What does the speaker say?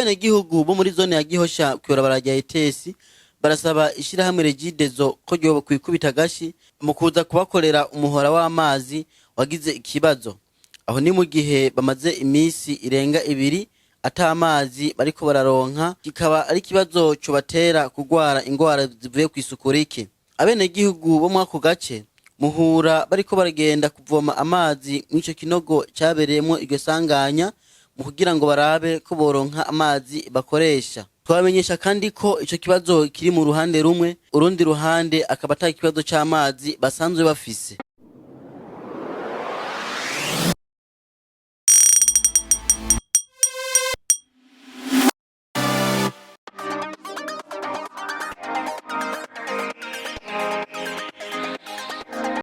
Abenegihugu bo muri zone ya Gihosha kw'ibarabara rya Etesi barasaba ishirahamwe Regideso ko ryo kwikubita agashi mu kuza kubakorera umuhora w'amazi wagize ikibazo. Aho ni mu gihe bamaze iminsi irenga ibiri ata mazi bariko bararonka, kikaba ari ikibazo cobatera kugwara ingwara zivuye kw'isuku rike. Abenegihugu bo mwako gace muhura bariko baragenda kuvoma amazi mw'ico kinogo cabereyemwo iryo sanganya mu kugira ngo barabe ko boronka amazi bakoresha. Twabamenyesha kandi ko ico kibazo kiri mu ruhande rumwe, urundi ruhande akaba ata kibazo c'amazi basanzwe bafise.